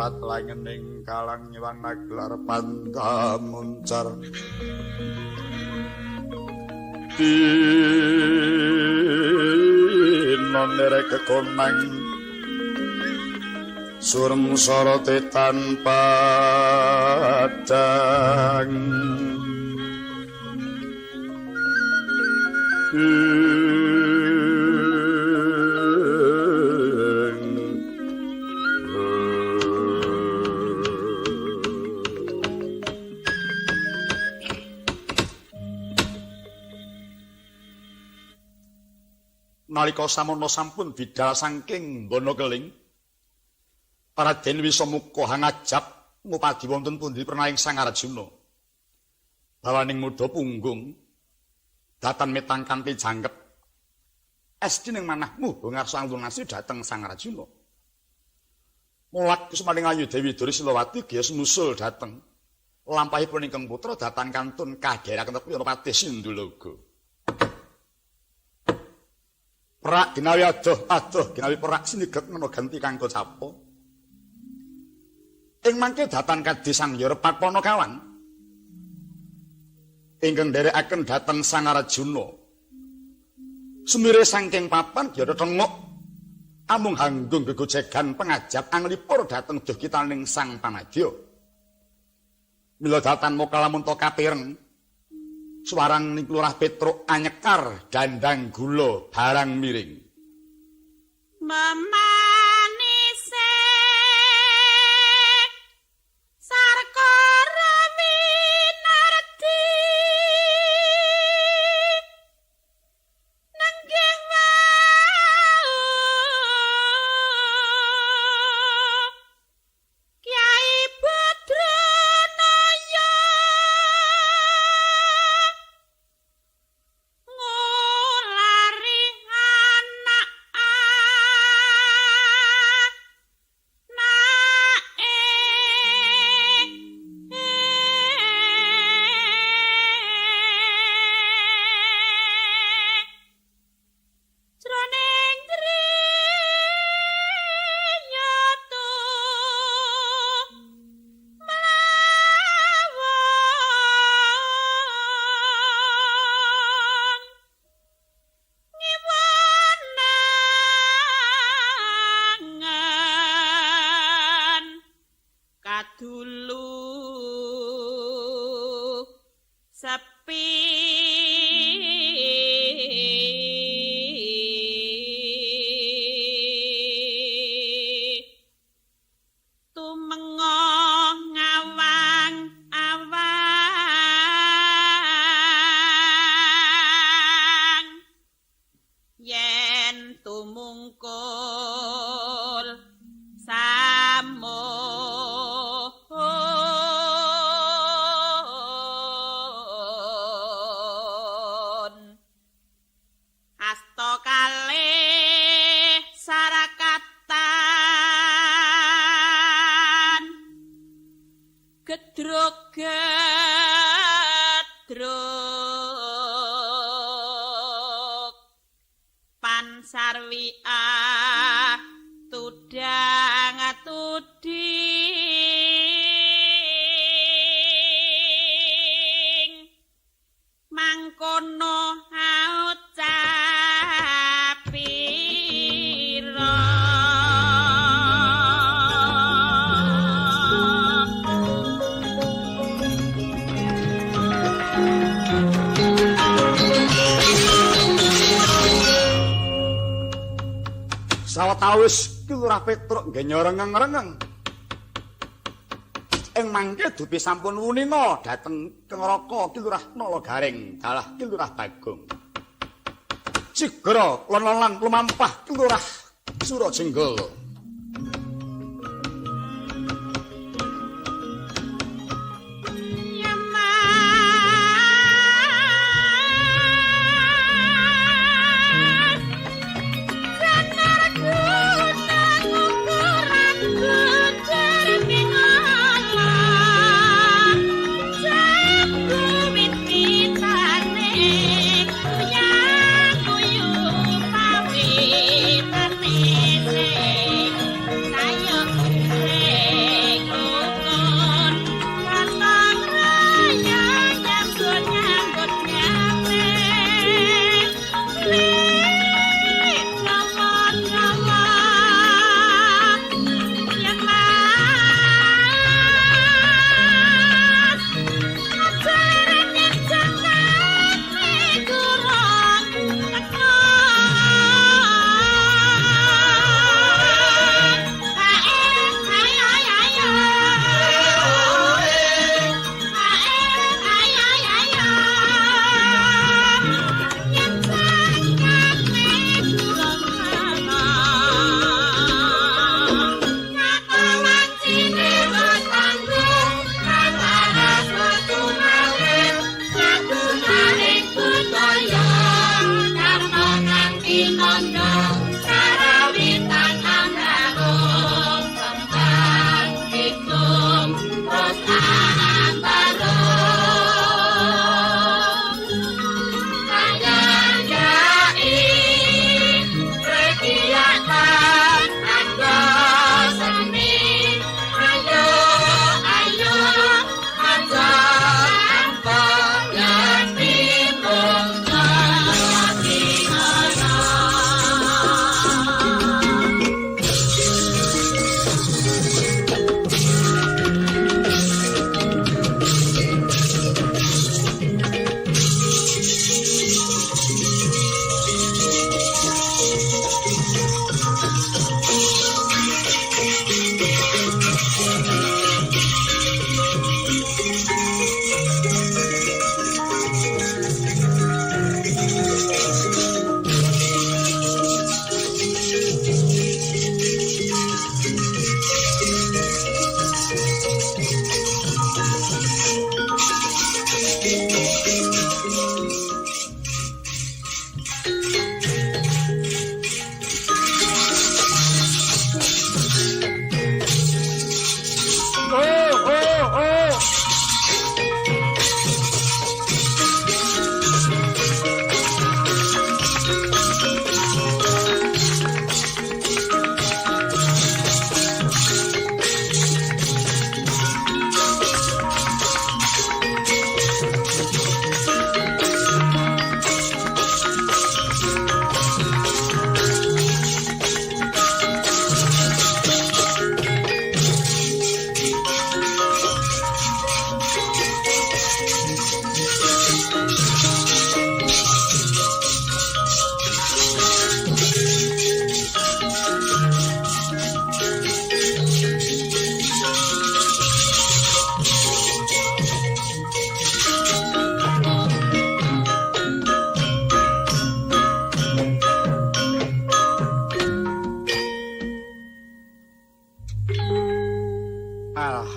Kiwat langening kalang nyuwana gelar pandamuncar. Dina nerek kekonang surem sorote tanpa padang. Nalika samono sampun bidal saking Bonokeling, Raden Wisamuka hangajab ngupadi wonten pundi pernahing Sang Arjuna. Bawaning mudha punggung, datan metang kanthi jangkep. Esti ning manah muha ngarsa anglunasi dhateng Sang Arjuna. Mulak sumaning ayu Dewi Duri Silawati giyos musul dhateng. Lampahipun ingkang putra datan kantun kadherekaken tepi Patih Sindulaga. Perak ginawi adoh-adoh ginawi perak siniget mena ganti kanggo capa. Ing mangke datan kadhi Sang Hyang Panakawan ingkang nderekaken dhateng Sang Arjuna. Sumire saking papan gyara tenguk amung hanggung gegojegan pengajap anglipur dhateng duh kitaning Sang Pamadya. Mila datan muka lamun to kapireng suwarang ning Lurah Petruk anyekar dandang gula barang miring. Memanise sarkara winardi nenggih wau Kyai Badranaya ngulari anak anake jroning griya mlawang ngiwanangan kadulu sepi tumenga ngawang awang yen tumungkul samun asta kalih sarakatan gedruk gedruk pansarwi tudang tuding mangkono aucapira. Sawetawis Ki Lurah Petruk nggih rengeng-rengeng. Ing mangke dupi sampun wuninga dhateng Kengraka Ki Lurah Nala Gareng dalah Ki Lurah Bagong. Sigra lon-lonan lumampah Ki Lurah Surajenggala. Kuyu pawitane.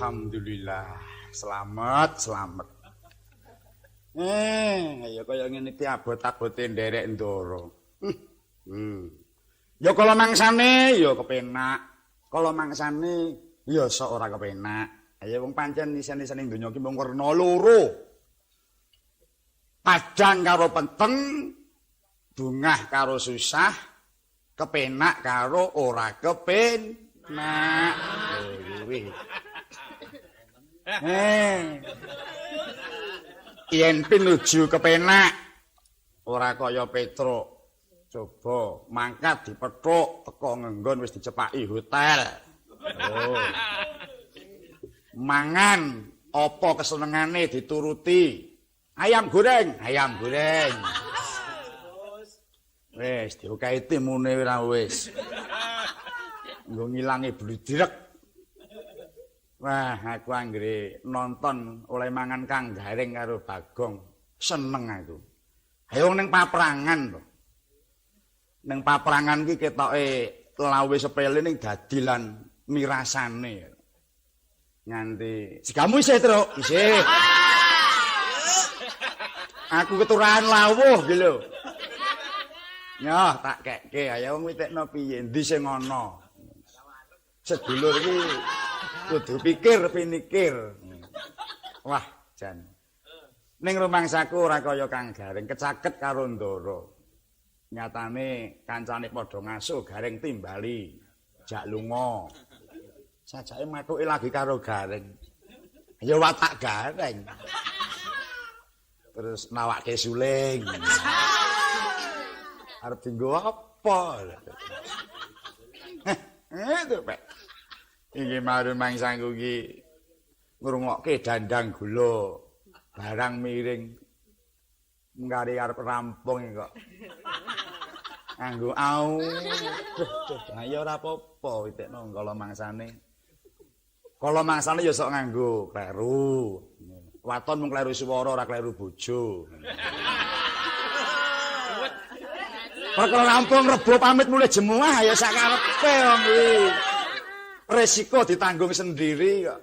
Alhamdulillah, selamat, selamat. Ya kaya ngene iki abot-abote nderek Ndara. Ya kala mangsane ya kepenak. Kala mangsane ya sok ora kepenak. Ayo wong pancen isen-isen ing donya iki mung werna loro. Padhang karo peteng, bungah karo susah, kepenak karo ora kepenak. Kuwi. Yen pinuju kepenak ora kaya Petruk. Coba mangkat dipethuk teko ngenggon wis dicepaki hotel. Oh. Mangan apa kesenengane dituruti. Ayam goreng, ayam goreng. Wis diokahi timune ora wis. Nggo ngilangi bludirek. Wah, aku anggere nonton oleh mangan Kang Gareng karo Bagong, seneng aku. Ayo ning paprangan to. Ning paprangan ki ketoke lawe sepele ning dadi lan mirasane. Nganti sigamu isih, Truk, isih. Aku keturahan lawuh iki lho. Nyoh, tak kekke, ayo wong witekno piye, endi sing ana. Sedulur iki kudu pikir pinikir. Wah, jan. Ning rumangsaku ora kaya Kang Gareng, kecaket karo Ndara. Nyatane kancane padha ngasuh Gareng timbali jak lunga. Sajake mathuke lagi karo Gareng. Ya watak Gareng. Terus nawake suling. Arep dienggo apa? Itu, Pak. Iki marumangsaku iki ngrungokke dandang gula barang miring ngare arep rampung kok. Nganggo au. Duh, duh, ya ora apa-apa witekno kala mangsane. Kala mangsane ya sok nganggo kleru. Waton mung kleru swara ora kleru bojo. Perkara rampung rebo pamit mulih jemuah ya sak karepe wong kuwi. Resiko ditanggung sendiri kok.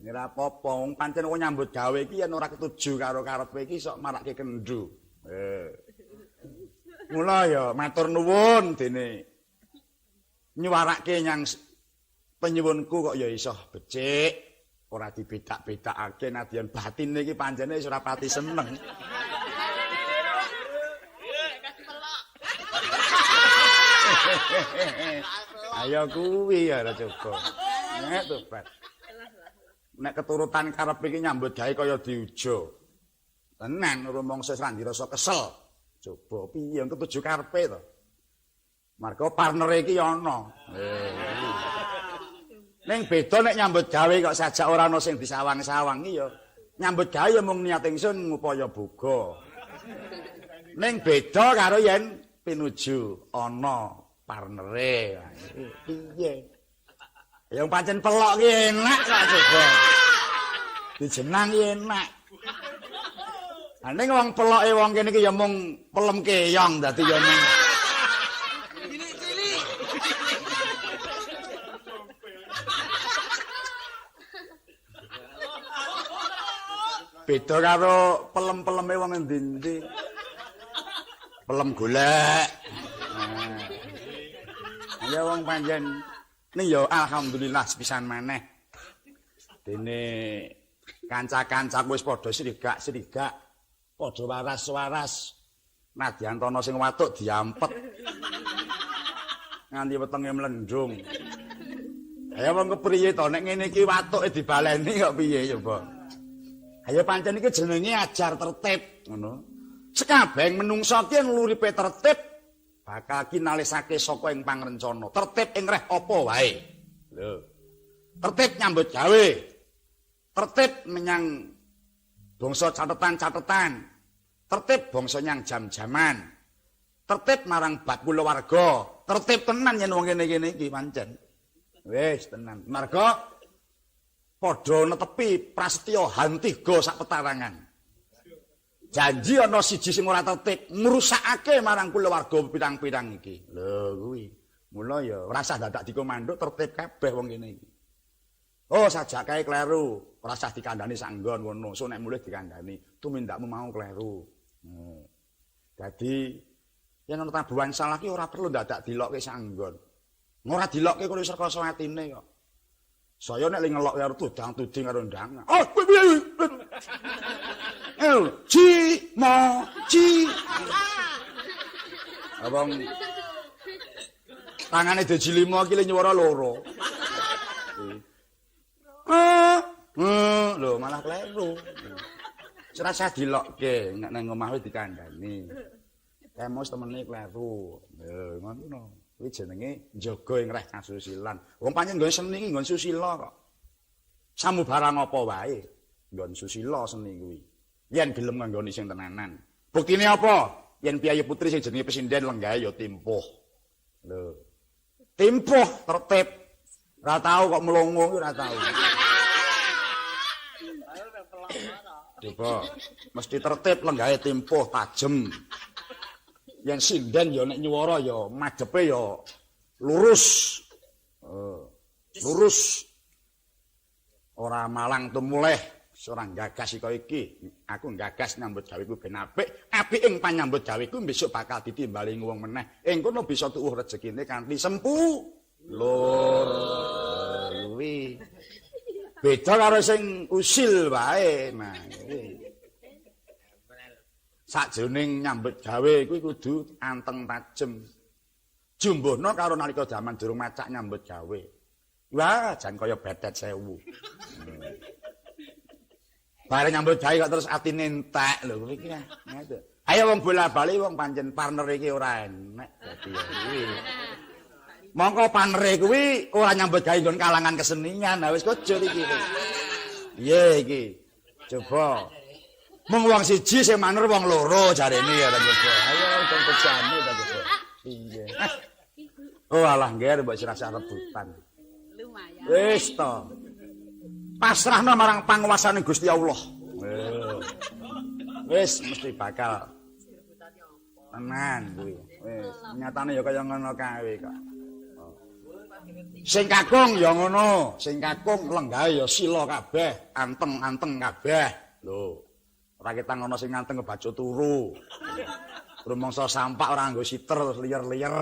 Ora apa-apa, wong pancen wong nyambut gawe iki yen ora ketuju karo karepe iki sok marake kendhu. Mula ya matur nuwun dene nyuwarake nyang penyuwunku kok ya iso becik, ora dibedak-bedakake nadyan batine iki pancene wis ora pati seneng. Ayo kuwi ya ora coba. Nek tobat. Nek keturutan karep iki nyambut gawe kaya diujo. Tenan rumangsa wis ra dirasa kesel. Coba piye ketuju karepe to. Marga partnere iki ya ana. Ning beda nek nyambut gawe kok sajak ora ana sing disawang-sawang iki ya. Nyambut gawe ya mung niat ingsun ngupaya boga. Ning beda karo yen pinuju ana partnere. Piye? Yang pancen pelok ki enak kok coba. Dijenang ki enak. Ha ning wong peloke wong kene iki ya mung pelem keyong dadi ya mung cilik-cilik. Beda karo pelem-peleme wong endi-endi. Pelem golek. Ya wong pancen ning ya alhamdulillah sepisan maneh. Dene kanca-kancaku wis padha srigak-srigak, padha waras-waras. Nadyan ana sing watuk diampet. Nganti wetenge mlendung. Ayo wong kepriye to nek ngene iki watuke dibaleni kok piye coba. Ayo pancen iki jenenge ajar tertib ngono. Sekabeh menungsa ki ngluripe tertib bakal kinalisake saka ing pangrencana. Tertib ing reh apa wae. Lho. Tertib nyambut gawe. Tertib menyang bangsa catetan-catetan. Tertib bangsa nyang jam-jaman. Tertib marang bab kulawarga. Tertib tenan yen wong kene-kene iki pancen. Wis tenan. Marga padha netepi prasetya hantiga sak petarangan. Janji ana siji sing ora tertib ngrusakake marang kulawarga pirang-pirang iki. Lho kuwi. Mula ya ora usah dadak dikomando tertib kabeh wong kene iki. Oh, sajak kae kleru. Ora usah dikandhani sak nggon ngono. So nek mulih dikandhani, tumindakmu mau kleru. Dadi yen ana tabuhan salah ki ora perlu dadak dilokke sak nggon. Ora dilokke kok wis rekoso atine kok. Saya nek ngelok karo tudang-tuding karo ndang. Oh, piye? El, ci, mo, ci. Abang tangane deji 5 iki le nyuwara loro. Lho malah kleru. Ora usah dilokke, nek nang omah wis dikandhani. Kemos temene kleru. Lho ngono. Kuwi jenenge njaga ing reh kasusilan. Wong pancen nggon seni iki nggon susila kok. Samubarang apa wae nggon susila seni kuwi. Yen gelem nganggoni sing tenanan. Buktine apa? Yen piyayi putri sing jenenge pesinden lenggahe ya timpuh. Lho. Timpuh tertib. Ora tau kok mlongo kuwi ora tau. Coba mesti tertib lenggahe timpuh tajem. Yen sinden ya nek nyuwara ya madhepe ya lurus. Lurus. Ora malang tumuleh, ora gagas iko iki. Aku gagas nyambut gaweku ben apik. Apik ing panyambut gaweku besok bakal ditimbali wong meneh. Ing kono bisa tuwuh rejekine kanthi sempu. Lur. Kuwi. Beda karo sing usil wae. Nah, kuwi. Sakjroning nyambut gawe kuwi kudu anteng tajem. Jumbuhna karo nalika jaman durung macak nyambut gawe. Wah, jan kaya betet 1000. Bareng nyambut gawe kok terus atine entek lho kuwi iki. Ayo wong bola-bali wong pancen partner iki ora enek dadi ya kuwi. Mongko partnere kuwi ora nyambut gawe nggon kalangan kesenian. Ha wis kojur iki. Piye iki? Coba. Mung wong siji sing maner wong loro jarene ya ta coba. Ayo wong bejane ta coba. Piye? Oh alah ngger mbok sirah rebutan. Lumayan. Wis to. Pasrahno marang panguwasane Gusti Allah. Wis mesti bakal tenan kuwi. Wis nyatane ya kaya ngono kae kok. Sing kakung ya ngono, sing kakung lenggahe ya sila kabeh, anteng-anteng kabeh. Lho. Ora ketang ana sing nganteng kebacut turu. Rumangsa sampak ora nganggo siter terus liyer-liyer.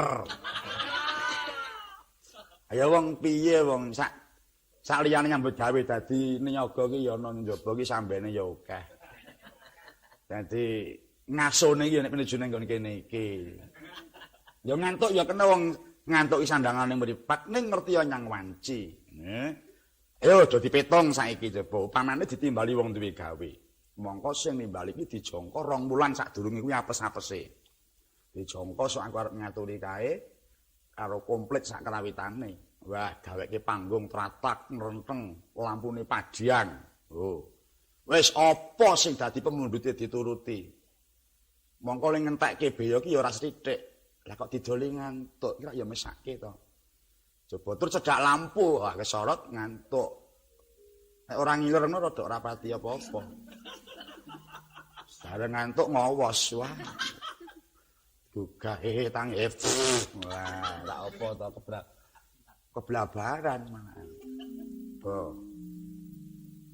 Ayo wong piye wong sak liyane nyambut gawe dadi niyaga ki ya ana njaba ki sambene ya akeh. Dadi ngasone iki nek pinuju nang nggon kene iki. Ya ngantuk ya kena wong ngantuki sandangane mripat ning ngerti ya nyang wanci. Ayo aja dipetung saiki coba upamane ditimbali wong duwe gawe. Mongko sing nimbali iki dijangka 2 wulan sadurunge kuwi apes-apese. Dijangka sok aku arep ngaturi kae karo komplit sak kerawitane. Wah, gaweke panggung tratak nrenteng, lampune padhang. Oh. Wis apa sing dadi pemundhute dituruti. Mongko ling ngentekke beya ki ya ora sithik. Lah kok didoli ngantuk, kira ya mesake to. Coba tur cedhak lampu, wah kesorot ngantuk. Nek ora ngiler ngono rada ora pati apa-apa. Bareng ngantuk ngowos, wah. Gugah tangi. Wah, tak apa to keblabaran malah. Bo.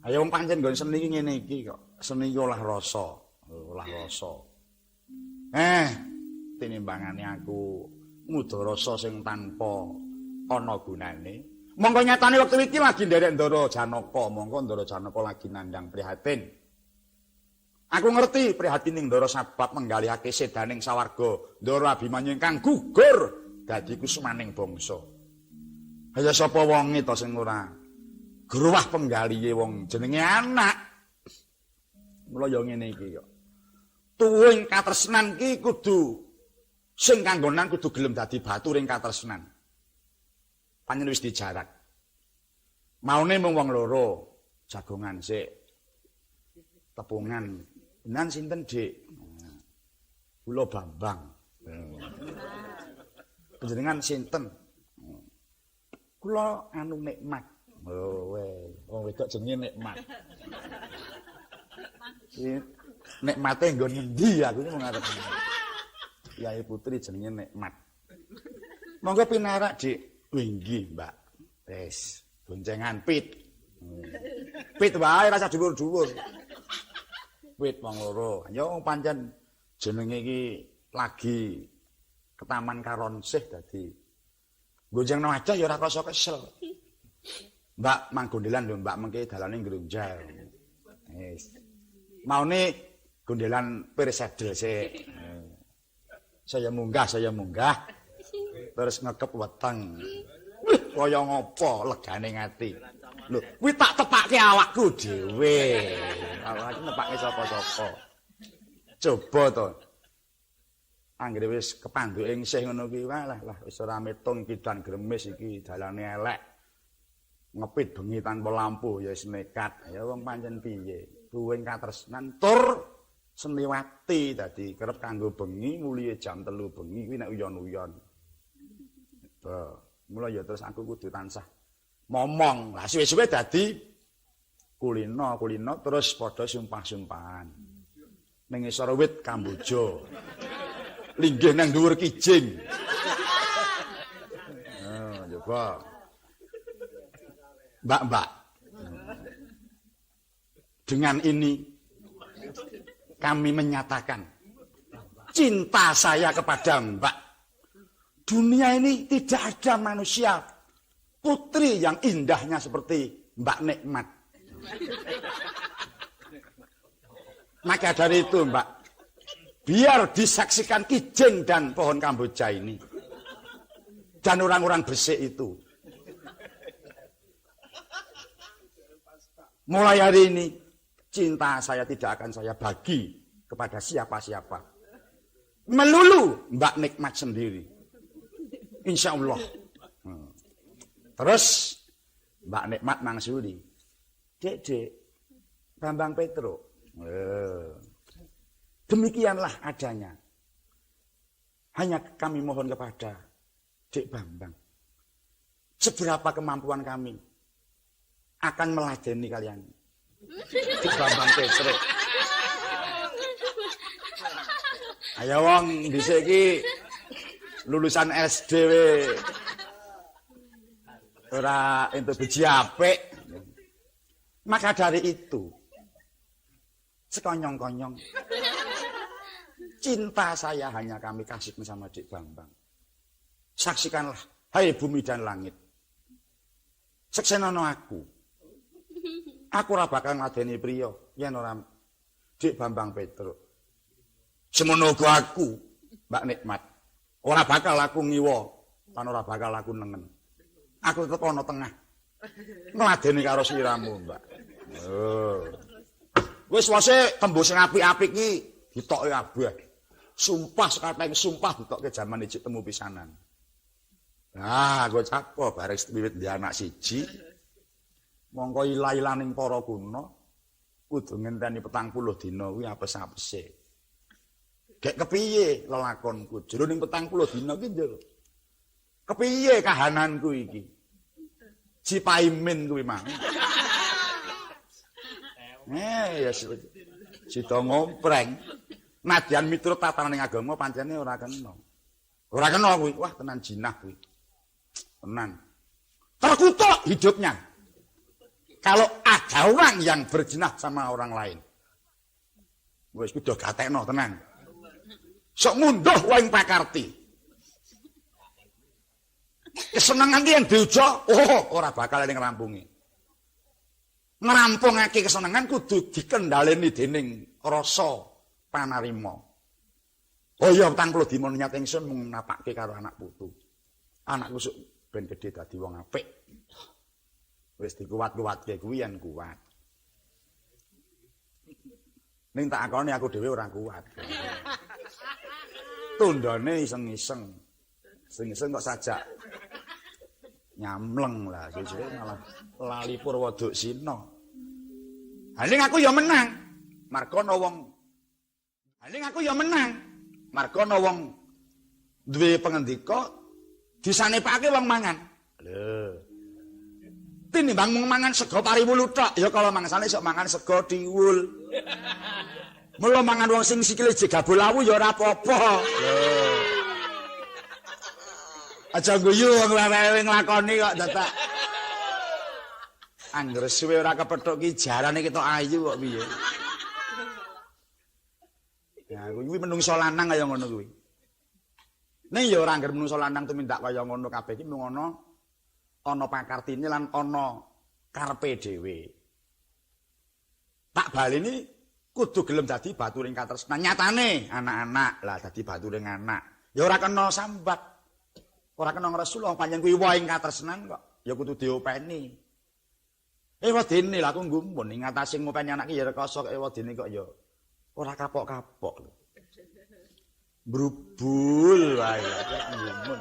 Ayo wong pancen nggon seni iki ngene iki kok. Seni iki olah rasa, olah rasa. Tinimbangane aku nguda rasa sing tanpa ana gunane. Mongko nyatane wektu iki lagi nderek Ndara Janaka, mongko Ndara Janaka lagi nandhang prihatin. Aku ngerti prihatin ning Ndara sabab menggalihake sedaning sawarga Ndara Abimanyu ingkang gugur dadi kusumaning bangsa. Kaya sapa wonge to sing ora gruwah penggalihe wong jenenge anak. Mula ya ngene iki kok. Tuwing katresnan ki kudu sing kanggonan kudu gelem dadi baturing katresnan. Pancen wis dijarak. Maune mung wong loro, jagongan sik. Tepungan. Benan sinten, Dik? Kula Bambang. Panjenengan sinten? Kula anu Nikmat. Oh, wong wedok jenenge Nikmat. Nikmate nggon ngendi aku iki mung arep. Yai Putri jenenge Nikmat. Monggo pinarak, Dik. Inggih, Mbak. Wis, boncengan pit. Pit wae rasa dhuwur-dhuwur. Pit wong loro. Ya pancen jenenge iki lagi ketaman karonsih dadi gonjengno aja ya ora krasa kesel. Mbak mang gondelan lho Mbak mengke dalane ngrunjal. Wis. Maune gondelan pir sedel sik. Saya munggah. Terus ngekep weteng. Wih, kaya ngopo legane ngati. Lho, kuwi tak tepake awakku dhewe. Awakku nepake sapa-sapa. Coba to. Anggere wis kepandhuke isih ngono kuwi walah lah wis ora metung iki dan gremis iki dalane elek. Ngepit bengi tanpa lampu ya wis nekat. Ya wong pancen piye? Duwing katresnan tur seniwati dadi kerep kanggo bengi mulihe jam 3 bengi kuwi nek uyon-uyon. Mula ya terus aku kudu tansah momong. Lah suwe-suwe dadi kulino-kulino terus padha sumpah-sumpahan. Ning ngisor wit Kamboja. Linggih nang dhuwur kijing. Oh, coba. Mbak-mbak. Dengan ini kami menyatakan cinta saya kepada Mbak. Dunia ini tidak ada manusia putri yang indahnya seperti Mbak Nikmat. Maka dari itu Mbak, biar disaksikan kijing dan pohon Kamboja ini dan orang-orang Gresik itu. Mulai hari ini cinta saya tidak akan saya bagi kepada siapa-siapa. Melulu Mbak Nikmat sendiri. Insya Allah. Terus Mbak Nikmat mangsuli. Dek, Dek, Bambang Petro. Demikianlah adanya. Hanya kami mohon kepada Dek Bambang. Seberapa kemampuan kami akan meladeni kalian. Dek Bambang Petro. Ayo wong dhisik iki lulusan SD we ora entuk biji apik. Maka dari itu sekonyong-konyong cinta saya hanya kami kasihkan sama Dik Bambang. Saksikanlah, hai bumi dan langit. Seksenono aku. Aku ora bakal ngladeni priya yen ora Dik Bambang Petro. Semono uga aku, Mbak Nikmat. Ora bakal aku ngiwa, lan ora bakal aku nengen. Aku tetep ana tengah. Ngladeni karo sliramu, Mbak. Oh. Wis wase tembus sing apik-apik iki ditokke kabeh. Sumpah sekateng sumpah ditokke jaman ijik temu pisanan. Nah, go capo bareng wiwit ndek anak siji. Mongko ila-ilaning para kuna kudu ngenteni 40 dina kuwi apes-apese. Gek kepiye lelakonku jroning 40 dina ki njur. Kepiye kahananku iki? Si Paimin kuwi mang. Ya sida ngompreng. Nadyan miturut tatananing agama pancene ora kena. Ora kena kuwi. Wah, tenan jinah kuwi. Tenan. Terkutuk hidupnya. Kalau ada orang yang berjinah sama orang lain. Wis kudu gatekno tenan. Sok ngunduh wae pakarti. Kesenengan ki yang diujo, oh ora bakal ning ngrampungi. Ngrampungake kesenengan kudu dikendhaleni dening rasa panarima. Oh iya 40 dina niat ingsun mung napake karo anak putu. Anakku sok ben gedhe dadi wong apik. Wis dikuat-kuatke kuwi yen kuat. Ning tak akoni aku dhewe ora kuat. Tundone iseng-iseng. Iseng-iseng kok sajak nyamleng lah suwe-suwe malah lali Purwoduksina. Ha ning aku ya menang. Marga ana wong Ha ning aku ya menang. Marga ana wong duwe pengendika disanepake wong mangan. Lho. Tinimbang mung mangan sego pariwulu tok, ya kala mangsane sok mangan sego diwul. Mula mangan wong sing sikile jek gabul lawu ya ora apa-apa. Lho. Aja guyu wong wewe nglakoni kok dadak. Angger suwe ora kepethuk ki jarane ketok ayu kok piye. Ya kuwi menungso lanang kaya ngono kuwi. Ning ya ora angger menungso lanang tumindak kaya ngono kabeh iki mung ana ana pakartine lan ana karepe dhewe. Tak baleni kudu gelem dadi baturing katresnan. Nyatane anak-anak lah dadi baturing anak. Ya ora kena sambat. Ora kena ngresul wong pancen kuwi wae ing katresnan kok. Ya kudu diopeni. Ewadene lah aku nggumun ing atase ngopeni anak ki ya rekoso kok ewadene kok ya ora kapok-kapok lho. Brubul wae nggumun.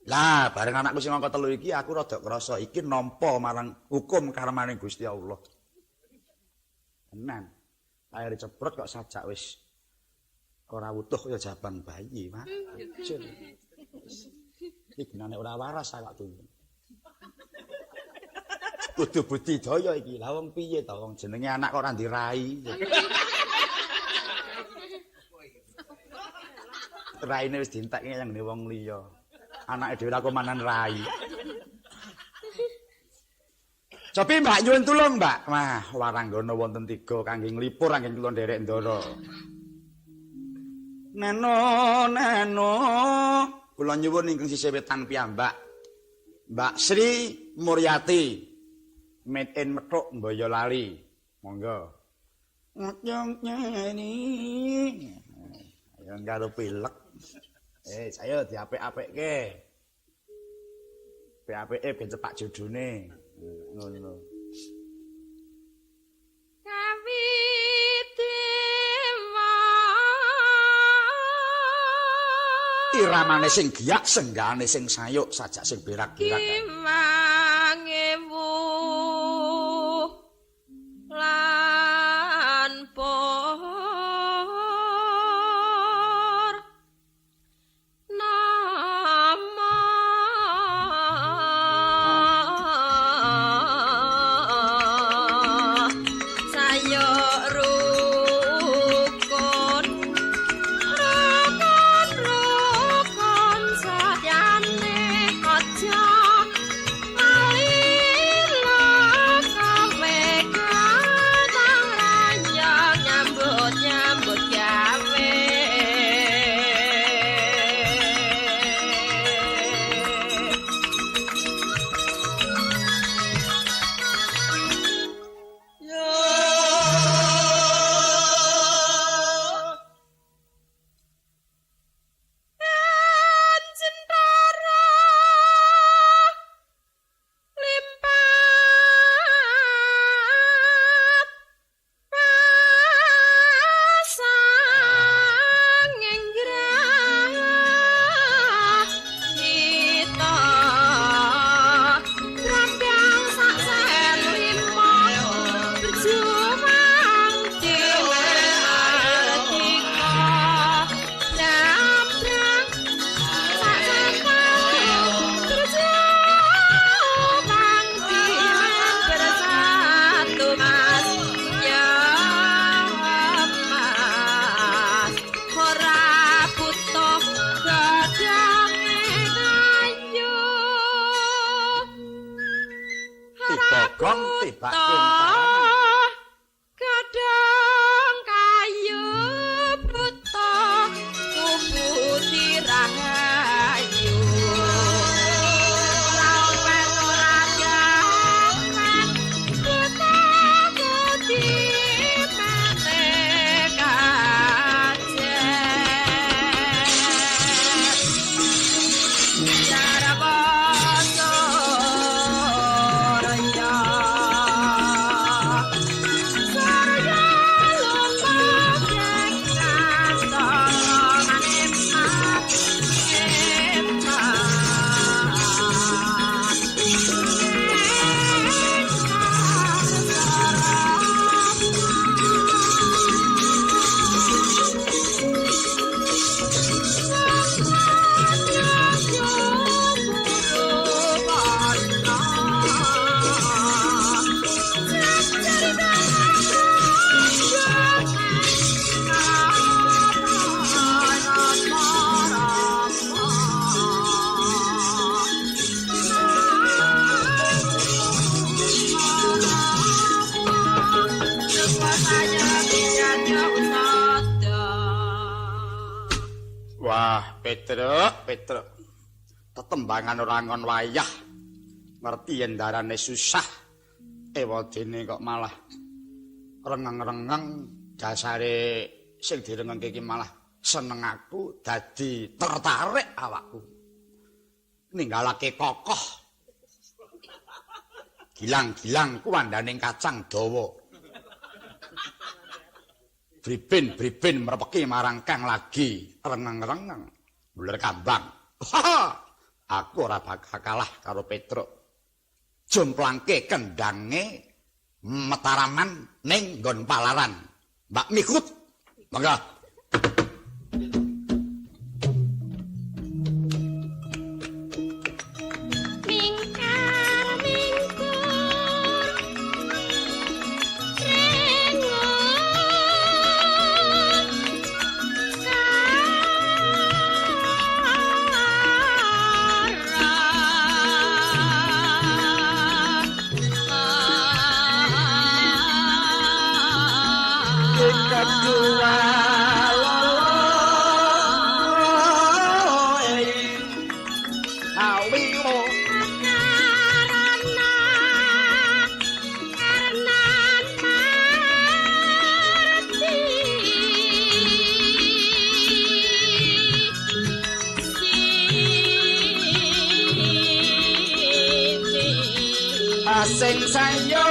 Lah bareng anakku sing angka 3 iki aku rada krasa iki nampa marang hukum karmane Gusti Allah. Tenan. Air ceprot kok sajak wis ora wutuh kaya jabang bayi, Mas. Iki genane ora waras awak tuwa. Kudu budidaya iki. Lah wong piye to wong jenenge anak kok ora ndirai. Raine wis dientekke yang ngene wong liya. Anake dhewe aku manan rai. Cobi Mbak nyuwun tulung, Mbak. Wah, waranggana wonten 3 kangge nglipur kangge kula nderek ndara. Neno, neno, kula nyuwun ingkang sisih wetan piyambak. Mbak Sri Muryati. Made in Methuk Boyolali. Monggo. Nyong nyeni. Ayo karo pilek. Saya diapik-apikke. Apik-apike ben cepak jodone. Ngono. Kawi dewa. Iramane sing giyak, senggane sing sayuk, sajak sing berak-berak. Kiwangewu lan por nama sayuk rukun rukun rukun satyane aja Gong tibake paranan. Gedhong kayu buta kubuti rahayu. Ora ora gampang buta kuti mate kajen. Cara basa. Petruk, Petruk. Tetembangan ora ngon wayah. Ngerti yen darane susah. Ewadene kok malah rengeng-rengeng, dasare sing direngengke iki malah seneng aku, dadi tertarik awakku. Ninggalake kokoh. Gilang-gilang kuwandane kacang dawa. Bribin-bribin mrepeki marang kang lagi rengeng-rengeng buler kambang. Aku ora bakal kalah karo Petruk. Jomplangke kendange Mataraman ning nggon palaran. Mbak Mikut, monggo. Sing sayo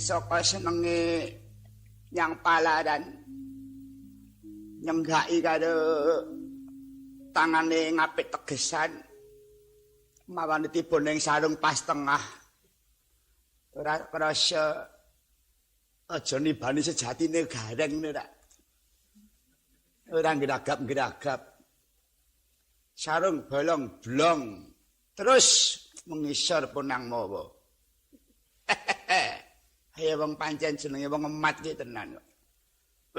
saka senenge nyang palaran nyenggaki karo tangane ngapit tegesan mawane tiba ning sarung pas tengah ora krasa aja nibani sejatine gareng ora ora ngragap-ngragap sarung bolong blong terus mengisor punang mawa. Ya wong pancen jenenge wong emat ki tenan kok.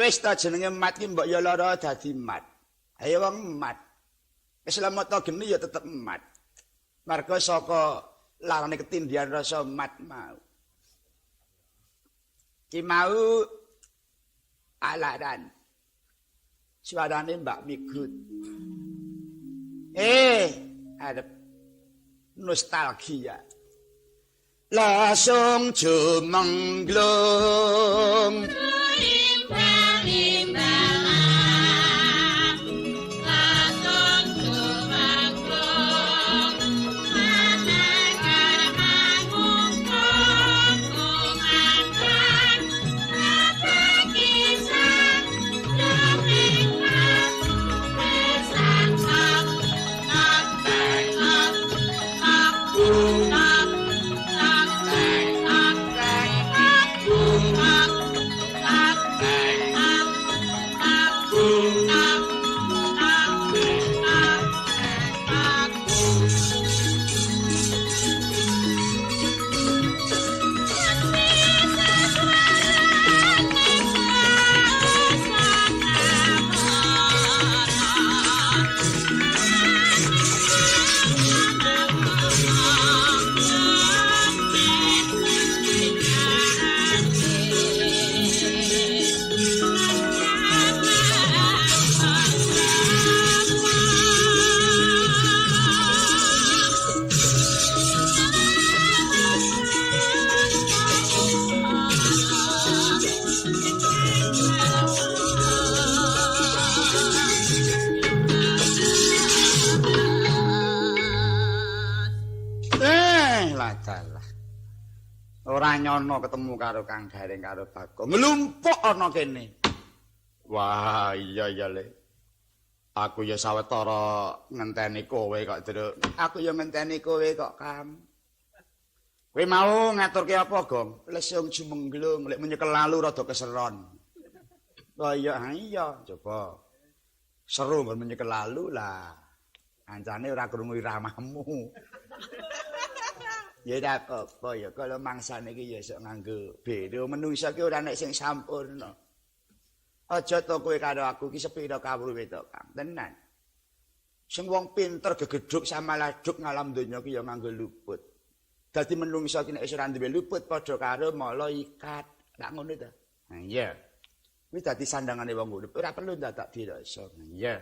Wis ta jenenge emat ki mbok ya lara dadi mat. Ayo wong emat. Wis lemot geni ya tetep emat. Marga saka larane ketindihan rasa mat mau. Ki mau alaran. Suarane Mbak Migut. Arep nostalgia. Langsung jumengglung. Ora nyono ketemu karo Kang Gareng karo Bagong. Nglumpuk ana kene. Wah, iya ya Le. Aku ya sawetara ngenteni kowe kok, Truk. Aku ya ngenteni kowe kok, Kam. Kowe mau ngaturke apa, Gong? Lesung jumengglung, lek menyekel lalu rada keseron. Oh iya, iya, coba. Seru nggon menyekel lalu lah. Ancane ora krungu iramamu. Ya ora apa-apa ya, kalau mangsane iki ya sok nganggo beda. Menungsa ki ora nek sing sampurna. Aja to kowe karo aku ki sepira kawruhe to, Kang. Tenan. Sing wong pinter gegedhuk samaladuk ngalam donya ki ya nganggo luput. Dadi menungsa ki nek wis ora duwe luput padha karo mala ikat. Lak ngono ta? Ha iya. Kuwi dadi sandangane wong urip, ora perlu dadak dirasa. Iya.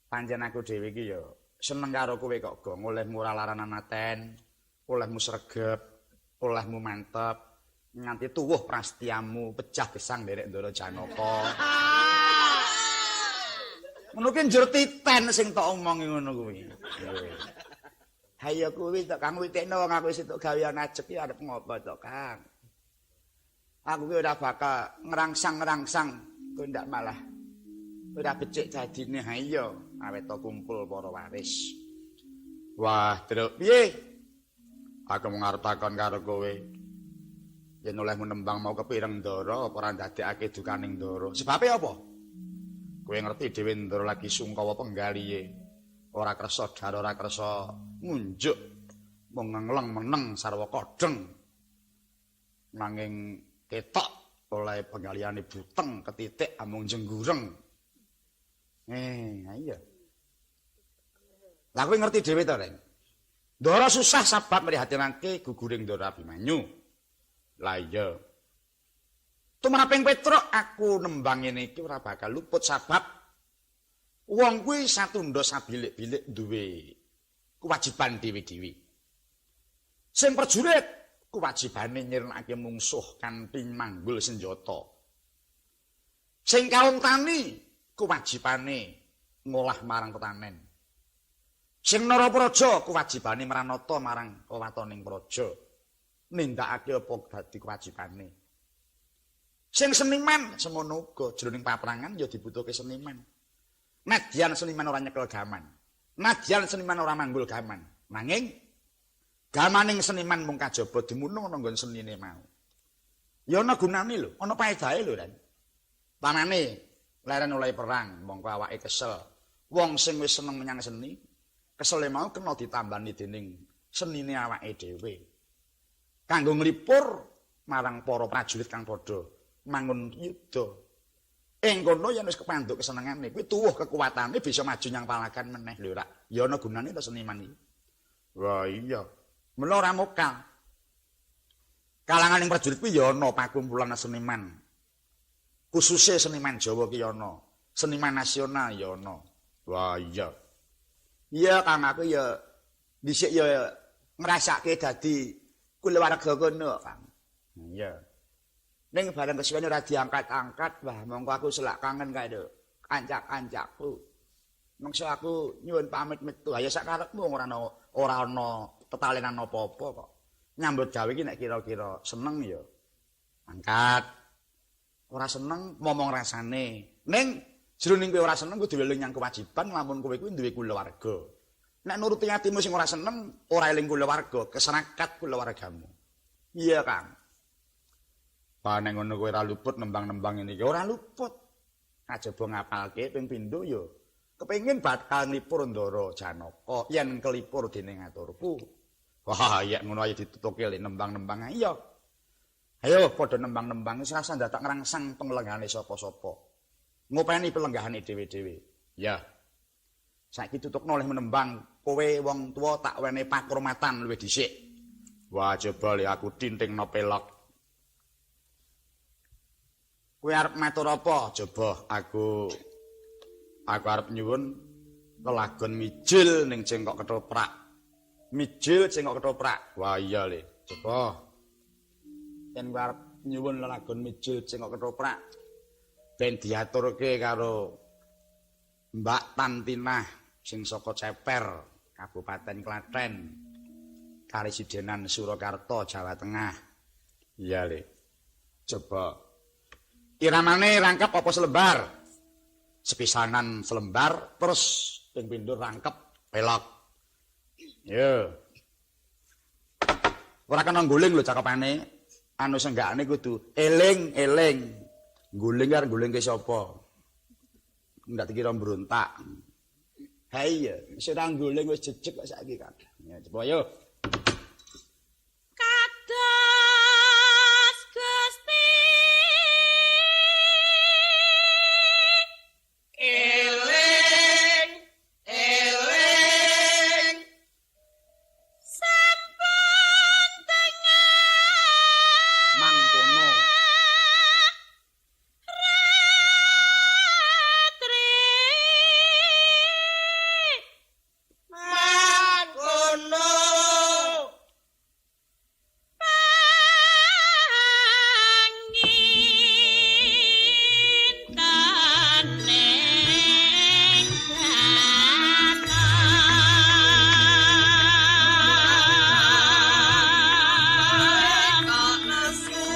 Pancen aku dhewe iki ya seneng karo kowe kok, Gong, olehmu ora laranan aten. Olehmu sregep, olehmu mantep, nganti tuwuh prastiamu pecah gesang nderek Ndara Janaka. Ngono ki njur titen sing tok omongi ngono kuwi. Hayo kuwi tok Kang witekno wong aku wis entuk gawean ajeg ki arep ngopo to, Kang? Aku ki ora bakal ngrangsang-ngrangsang, kok ndak malah ora becik dadine. Ha iya, awet to kumpul para waris. Wah, Truk, piye? Aku mung arep takon karo kowe. Yen olehmu nembang mau kepireng Ndara apa ora ndadekake dukaning Ndara? Sebabe apa? Kowe ngerti dhewe Ndara lagi sungkawa penggalihe. Ora kersa dar, ora kersa ngunjuk, mung ngengleng meneng sarwa kodheng. Nanging ketok oleh penggalihane buteng ketitik amung jenggureng. Iya. Lah kowe ngerti dhewe to, Reng? Ndara susah sabab mrihatinake guguring Ndara Abimanyu. Lah iya. Tumraping Petruk aku nembang ngene iki ora bakal luput sabab wong kuwi satunda sabilik-bilik duwe kewajiban dhewe-dhewe. Sing prajurit kewajibane nyirnakake mungsuh kanthi manggul senjata. Sing kaum tani kewajibane ngolah marang petanen. Sing narapraja kewajibane mranata marang kewatoning praja, nindakake apa dadi kewajibane. Sing seniman semono uga jroning paprangan ya dibutuhke seniman. Nadyan seniman ora nyekel gaman, nadyan seniman ora manggul gaman, nanging gamaning seniman mung kajaba dumunung ana nggon senine mau. Ya ana gunane lho, ana paedahe lho, Ren. Panane leren oleh perang, mongko awake kesel. Wong sing wis seneng menyang seni, kesele mau kena ditambani dening senine awake dhewe. Kanggo nglipur marang para prajurit kang padha mangun yuda. Ing kono yen wis kepanduk kesenengane kuwi tuwuh kekuatane bisa maju nyang palagan meneh lho rak. Ya ana gunane to seniman iki. Wah iya. Mula ora mokal. Kalangan ing prajurit kuwi ya ana pakumpulan seniman. Khususe seniman Jawa ki ya ana, seniman nasional ya ana. Wah iya. Iya Kang, aku ya dhisik ya ngrasake dadi kulawarga kono Kang. Iya. Ning bareng kesuwen ora diangkat-angkat, wah mongko aku selak kangen kae lho kancak-kancakku. Mengso aku nyuwun pamit metu. Ya sak karepmu ora ana tetalenan apa-apa kok. Nyambut gawe iki nek kira-kira seneng ya angkat. Ora seneng momong rasane. Ning jroning kowe ora seneng kudu eling nyang kewajiban lamun kowe kuwi duwe kulawarga. Nek nuruti atimu sing ora seneng, ora eling kulawarga, keserakat kulawargamu. Iya, Kang. Wah nek ngono kowe ora luput nembang-nembang ngene iki, ora luput. Kajaba ngapalke ping pindho ya kepengin bakal nglipur Ndara Janaka yen kelipur dening aturku. Wah, yen ngono ayo ditutuke le nembang-nembang. Iya. Ayo padha nembang-nembang wis rasa ndadak ngrangsang penglenggahane sapa-sapa. Ngopeni pelenggahane dhewe-dhewe. Ya. Saiki tutukno oleh menembang, kowe wong tuwa tak wene pakurmatan luwih dhisik. Wah, coba le aku tintingno pelok. Kowe arep matur apa? Coba aku arep nyuwun lelagon mijil ning cengkok ketoprak. Mijil cengkok ketoprak. Wah iya le. Coba. Yen kowe arep nyuwun lelagon mijil cengkok ketoprak ben diaturke karo Mbak Tantinah sing saka Ceper, Kabupaten Klaten, Karesidenan Surakarta, Jawa Tengah. Iya le. Coba. Iramane rangkep apa selembar? Sepisanan selembar terus ping pindho rangkep pelok. Yo. Ora kena ngguling lho cakepane. Anu senggakane kudu eling-eling. Ngguling arep nggulingke sapa? Ndak dikira mbrontak. Ha iya, wis ora ngguling wis jejeg kok saiki kan. Ya coba yo. Kados Gusti Eling eling sampun tengah Mangkono. Ratri mangkono panginten ing kok nesu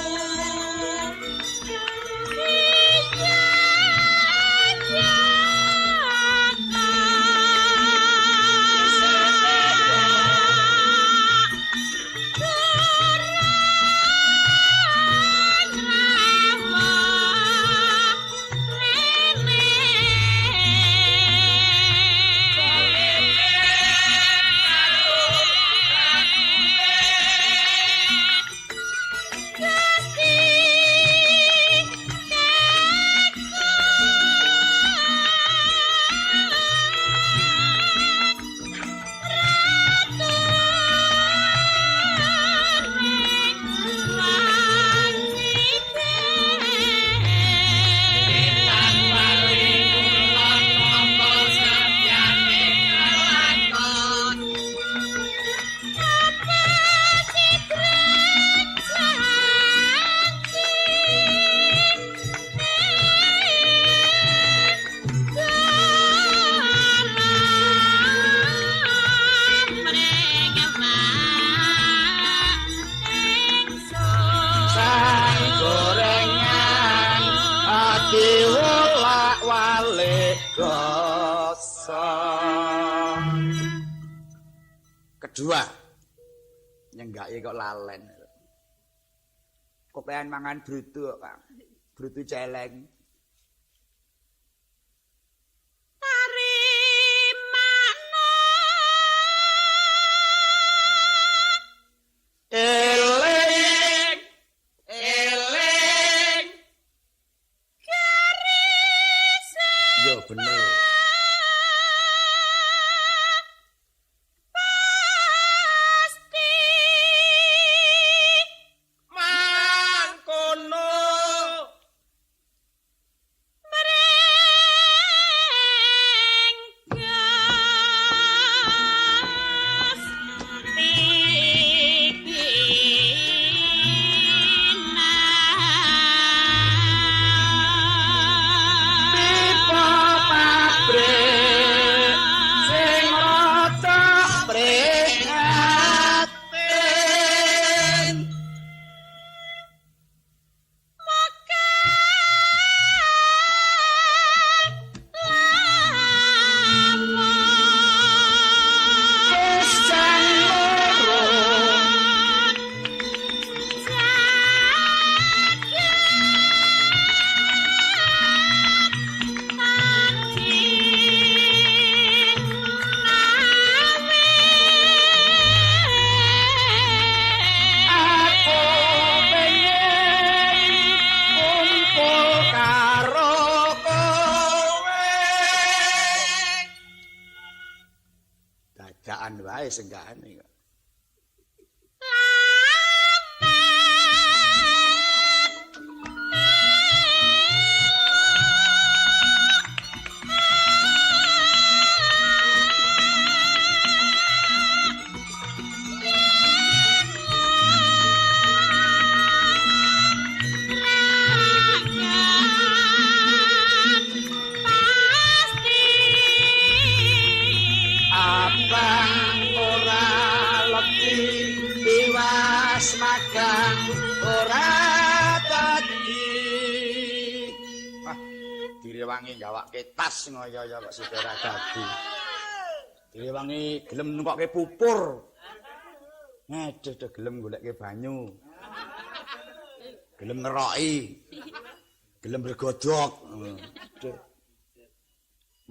apa satyane kelakon Sang gorengan ati wolak-walik gosong. Kedua, nyenggake kok lalen. Kopean mangan brutu kok, Kang. Brutu celeng. Eling Iya bener. Pasti mangkono mrenggas pipinan Pipa pabrik sing rada prihatin. Pisan loro aku pengen kumpul karo kowe. Dadakan wae senggane kok. Abang ora legi tiwas magang ora dadi. Wah, direwangi gawake tas ngoyo-yo kok sida ora dadi. Direwangi gelem nukokke pupur. Aduh, duh, gelem goleke banyu. Gelem ngeroki. Gelem bergodhog. Aduh.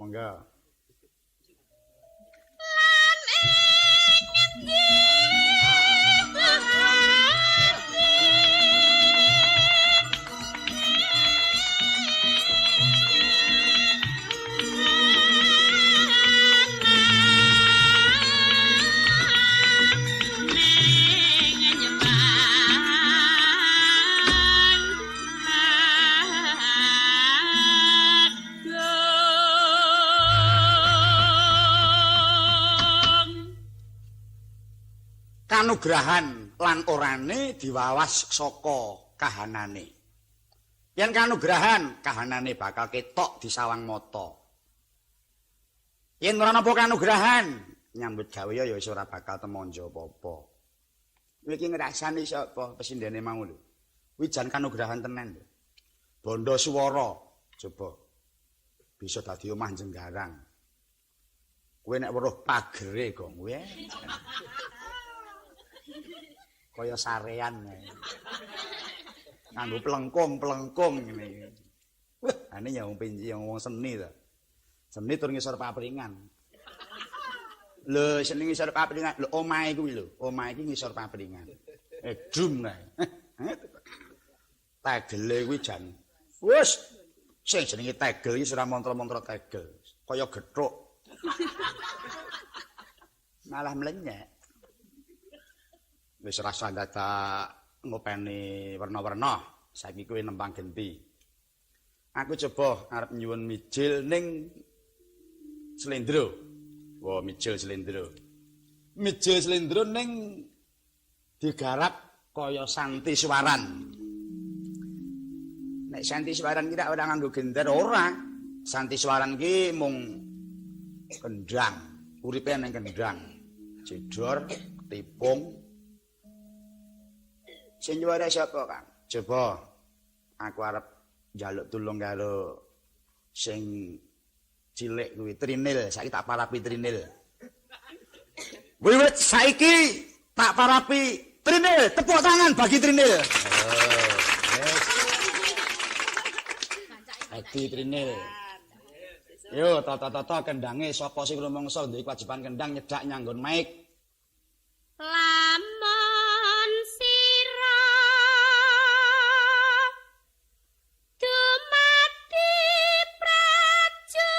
Monggo. Kanugrahan lan orane diwawas saka kahanane. Yen kanugrahan, kahanane bakal ketok di sawang mata. Yen ora nampa kanugrahan, nyambut gawe ya wis ora bakal temonjo apa-apa. Kowe iki ngrasani sapa pesindene mau lho. Kuwi jan kanugrahan tenan lho. Bondo swara coba bisa dadi omah jenggarang. Kowe nek weruh pagere gong kowe. Kaya sarean kae. Nganggo plengkung-plengkung ngene iki. Wah, ane ya wong pinji, wong seni to. Seni tur ngisor papringan. Lho, seni ngisor papringan. Lho, omahe kuwi lho, omahe iki ngisor papringan. Dum kae. Tegele kuwi jan. Wis, sing jenenge tegel iki ora mantra-mantra tegel. Kaya gethuk. Malah mlenyek. Wis rasa dadak ngopeni werna-werna, saiki kowe nembang genti. Aku coba arep nyuwun mijil ning slendro. Wah, mijil slendro. Mijil slendro ning digarap kaya santi swaran. Nek santi swaran ki ora nganggo gender ora. Santi swaran ki mung kendang, uripe ning kendang. Jedor, ketipung. Sing nyuwara sapa, Kang? Coba aku arep njaluk tulung karo sing cilik kuwi Trinil, saiki tak parapi Trinil. Wiwit saiki tak parapi Trinil, tepuk tangan bagi Trinil. Oh, yes. Edi Trinil. Yo tata-tata kendange sapa sing rumangsa duwe kewajiban kendang nyedak nyanggon mic. Lamun sira dumati prajurit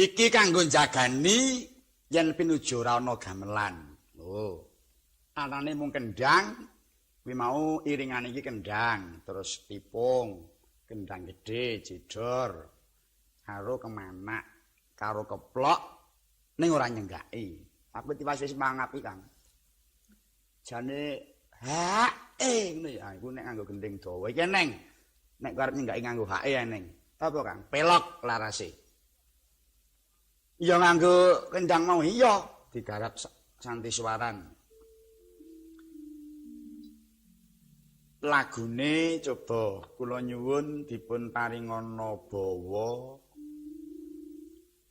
Iki kanggo njagani yen pinuju ora ana gamelan. Oh. Anane mung kendang, kuwi mau iringane iki kendang, terus tipung, kendang gedhe, jedor, karo kemanak, karo keplok ning ora nyenggaki. Aku tiwas wis mangap iki, Kang. Jane hae ngono ya, iku nek nganggo gending dawa iki eneng. Nek arep nyenggaki nganggo hae eneng. Apa, Kang? Pelok larase. Ya nganggo kendang mau iya digarap santi suaran. Lagune coba kula nyuwun dipun paringana bawa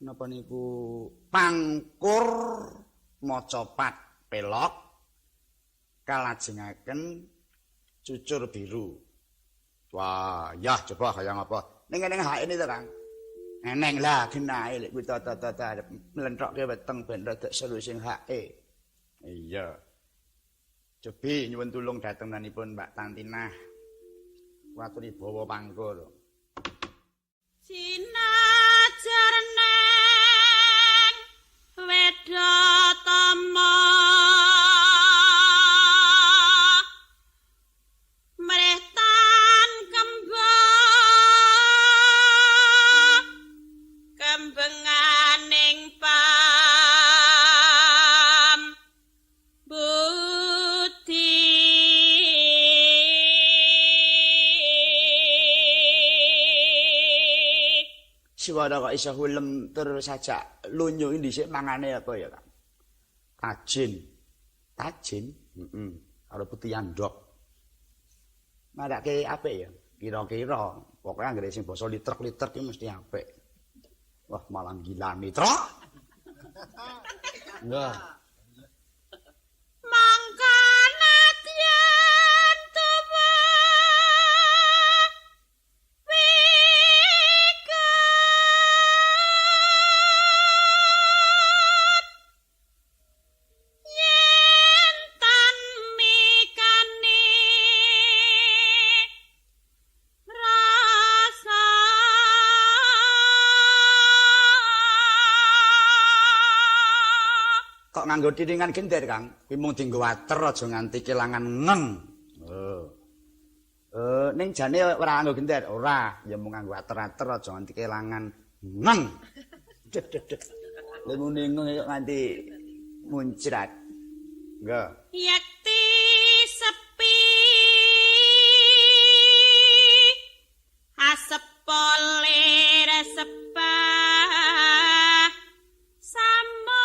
napa niku pangkur macapat pelok kalajengaken cucur biru. Wah, ya coba kaya ngapa? Ning ngene hake to, Kang. Eneng lah genahe lek kuwi tata-tata arep mlentrokke weteng ben rada seru sing hake. Iya. Cobi nyuwun tulung datenganipun Mbak Tantinah. Waturi bawa pangkur. Sinajar neng wedatama mrehtan kembang kembenganing pam budi. Siwara kok iso hulem tur sajak lunyu dhisik mangane apa ya, Kang? Tajin. Tajin? Heeh. Karo putih andhok. Marake apik ya? Kira-kira. Pokoke anggere sing basa litrek-litrek iki mesti apik. Wah, malah gilani, Trok. Nggih. Mangkana tyen tuwa wikat yen tan mikani rasa. Kok nganggo tiringan gender, Kang? Kuwi mung dienggo water aja nganti kelangan ngeng. Oh. Ning jane ora nganggo gender, ora. Ya mung nganggo water-water aja nganti kelangan ngeng. Deh deh deh. Lha muni ngeng kok nganti muncrat. Nggih. Yekti sepi asep lir sepah samon.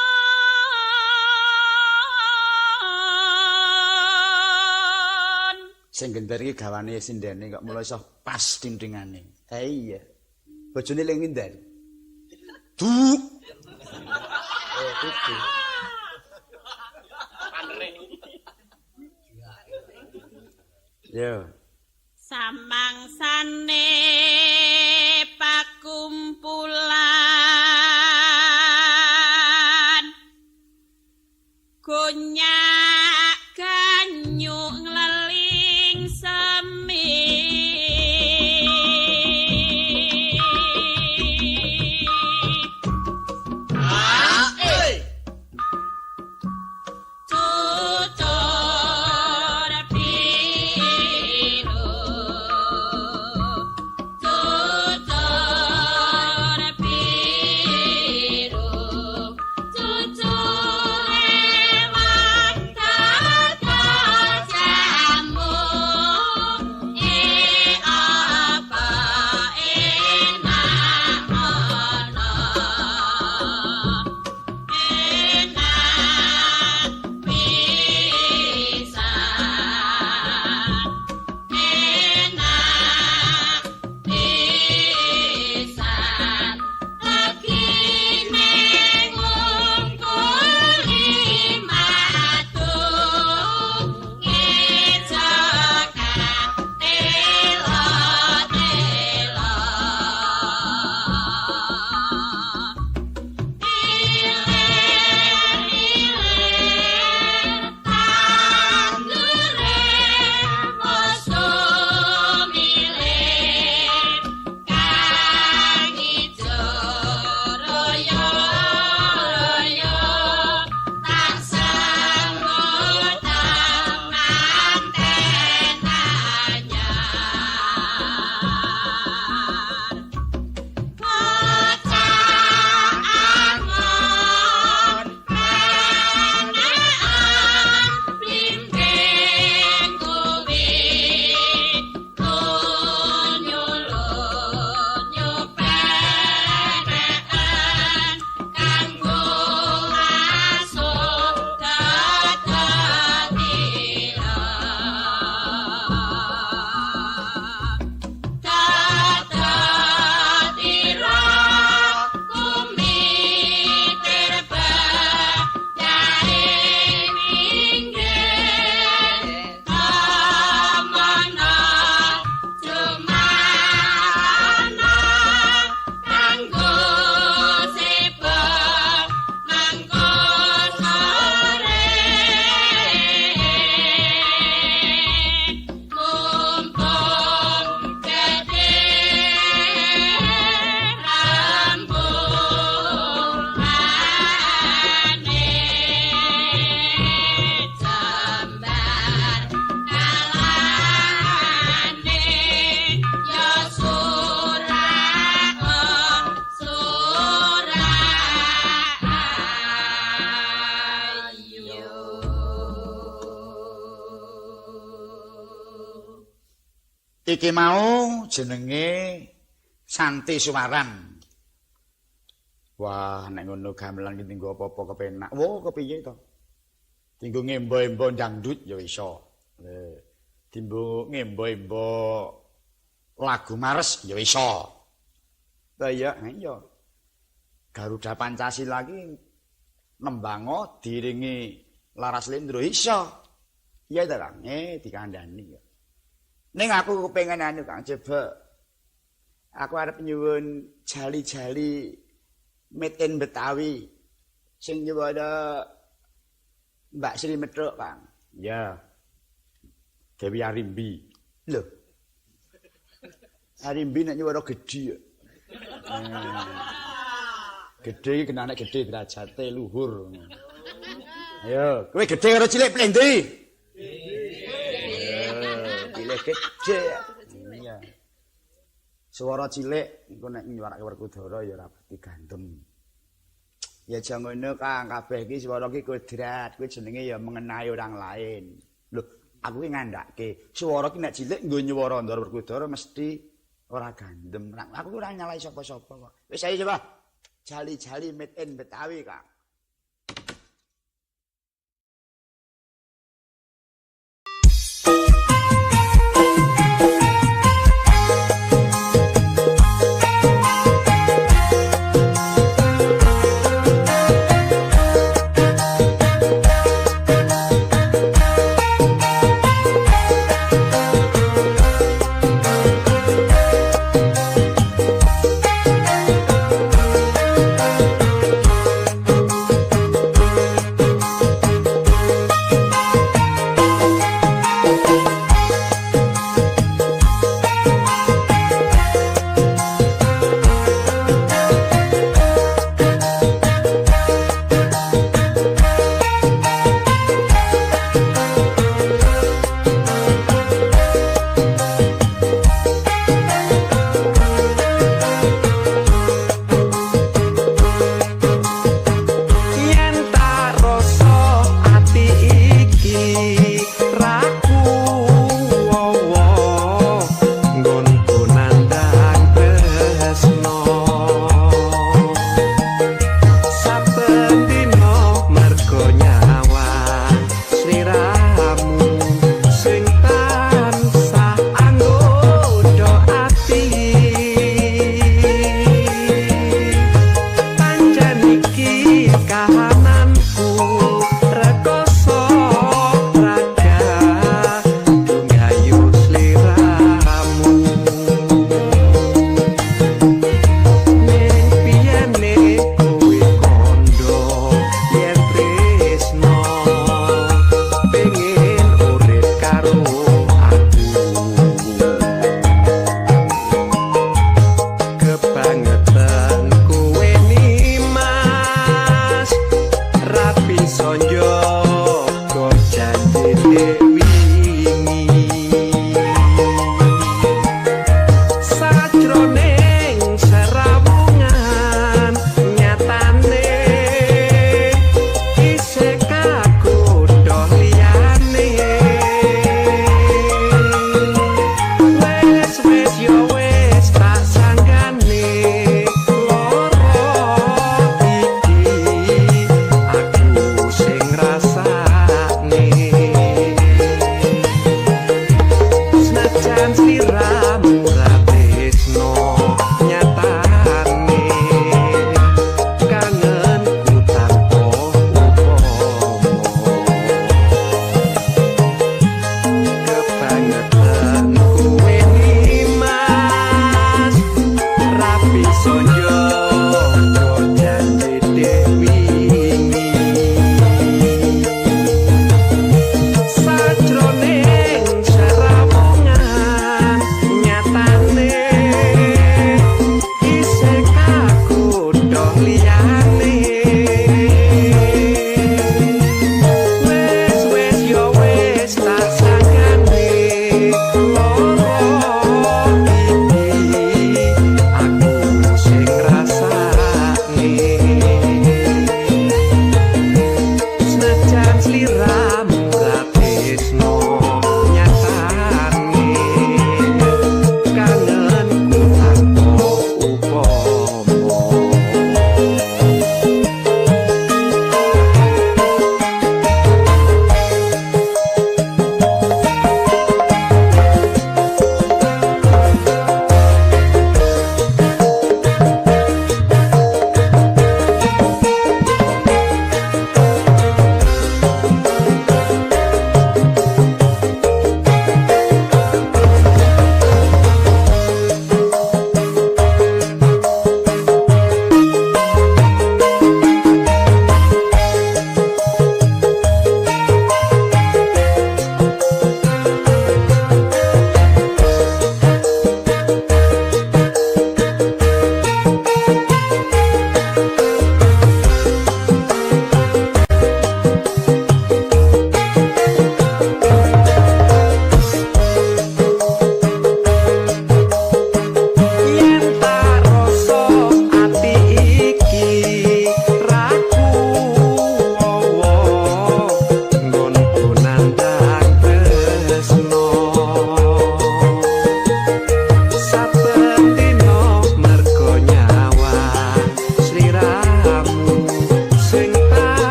Sing gender iki gawane sindene kok mula iso pas tintingane. Ha iya. Bojone ling ngender. Duk. Oh, kudu. Yo. Samangsane pakumpulan gonyak ganyuk ngleling semi. Cucur biru, cucur biru, cucur ewang tata. Iki mau jenenge Santi Suwaran. Wah, nek ngono gamelan iki dinggo apa-apa kepenak. Wah, kepiye to? Dinggo ngembo-embo dangdut ya iso. Dinggo ngembo-embo lagu Mars ya iso. Lah iya, iya. Garuda Pancasila iki nembango diringi Laras Lendro iso. Iya ta, Kang? Dikandhani ya. Ning aku kepengin anu Kang, coba aku arep nyuwun jali-jali made in Betawi sing nyuwara Mbak Sri Metruk, Kang. Iya. Dewi Arimbi. Lho. Arimbi nek nyuwara gedhi ya. Gedhe iki kena nek gedhe derajate luhur. Ayo, kowe gedhe karo cilik pilih ndi? Pilih gedhe. Iya. Swara cilik engko nek nyuwarake Werkudara ya ora pati gandem. Ya aja ngono Kang, kabeh iki swara iki kodrat, kuwi jenenge ya mengenai orang lain. Lho, aku ki ngandhake, swara ki nek cilik nggo nyuwara Ndara Werkudara mesti ora gandem. Aku ora nyalahi sapa-sapa kok. Wis ayo coba. Jali-jali made in Betawi, Kang. Sliramu ra tresno nyatane.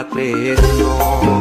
tresno.